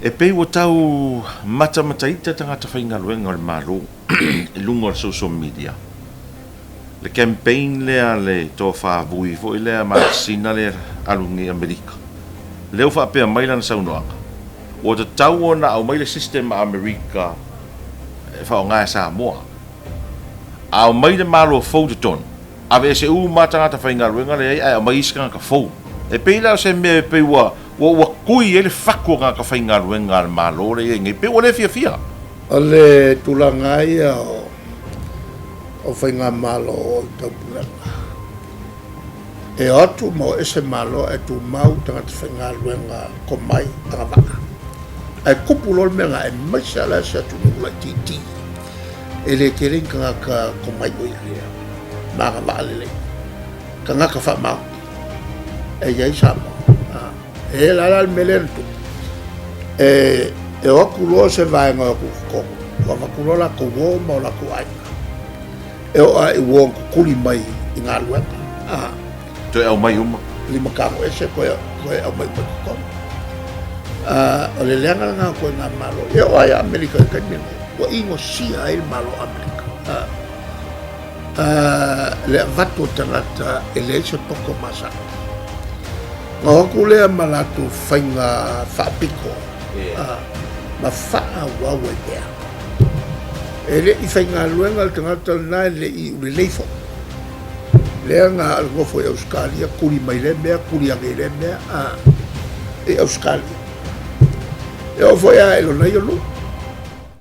E pei ua tau matamataita tagata faigaluega o le Malo i luga o le social media, le campaign lea a le tofa vui foi lea masina lea alu nei i Amerika, lea ua faapea mai lana saunoaga, ua tatau ona aumai le system a Amerika e faaaoga e Samoa. A aumai le Malo fou i totonu, Aveese uma lava tagata faigaluega lea i ai ae aumai isi tagata fou. E pei la o se mea e pei ua ua kui ai le fatu o tagata faigaluega a le Malo lea i ai nei, pei ua le fiafia. O le tulaga lava ia o faigamalo o le taupulega, e o atu ma o ese Malo ae tumau tagata faigaluega tomai agavaa. Ae tupu loa le mea lena, aemaise lava la se atunuu laitiiti. E le tele ni tagata tomai o i ai ma agavaa lelei, tagata faamaoni e i ai Samoa. E la la le mea lea na tupu, e o atu loa se vaega o atu i totonu, ua avatu loa latou uo ma o latou aiga, e oo lava i uo na tutuli mai i galuega. Toe aumai uma. Limatago ese toe aumai uma i totonu. O le leaga lena o ituaiga Malo. E oo lava ia Amerika i le taimi lenei, ua inosia ai le Malo o Amerika le avatu o tagata e leai se poto masani. Ona o atu lea ma latou faiga faapito ma faaauau ai pea. E le i faigaluega le tagata lena, e le i lelei foi. Lea na nofo i Ausetalia, tuli mai lea mea, tuli ane i lea mea, a, i Ausetalia. E oo foi lava i lona ia nuu.